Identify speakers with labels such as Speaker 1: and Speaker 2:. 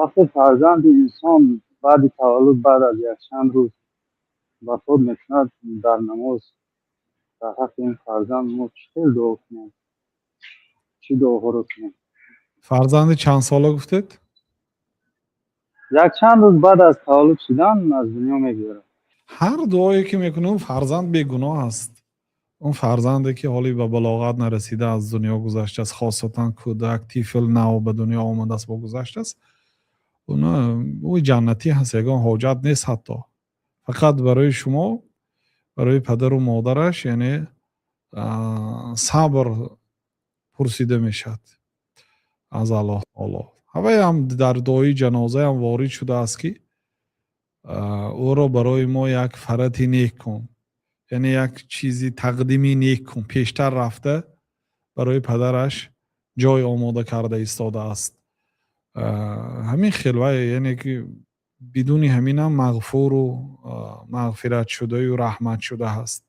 Speaker 1: Вақте фарзанди инсон баъди таваллуд, баъд аз якчанд рӯз вафот мекунад, дар намоз дар ҳаққи ин фарзанд мо чӣ хел дуо кунем, чӣ дуоҳоро кунем?
Speaker 2: Фарзанди чанд сола гуфтед?
Speaker 1: Якчанд рӯз баъд аз таваллуд шудан аз дунё мегузарад.
Speaker 2: Ҳар дуое ки мекунем, фарзанд бегуноҳ аст. Он фарзанде ки ҳоле ба балоғат нарасида аз дунё гузаштааст, хосатан кӯдак, тифл, нав ба дунё омадааст, бо гузаштааст, ӯ ҷаннатӣ ҳаст, ягон ҳоҷат нест. Ҳатто фақат барои шумо, барои падару модараш, яъне сабр пурсида мешавад аз Аллоҳ таоло. Ҳаваям дар дуои ҷанозаам ворид шудааст, ки ӯро барои мо як фарати нек кун, яъне як чизи тақдими нек кун. Пештар рафта, барои падараш ҷой омода карда истодааст. Ҳамин хел вай, яъне ки бидуни ҳаминам мағфуру мағфиратшудаю раҳматшуда ҳаст.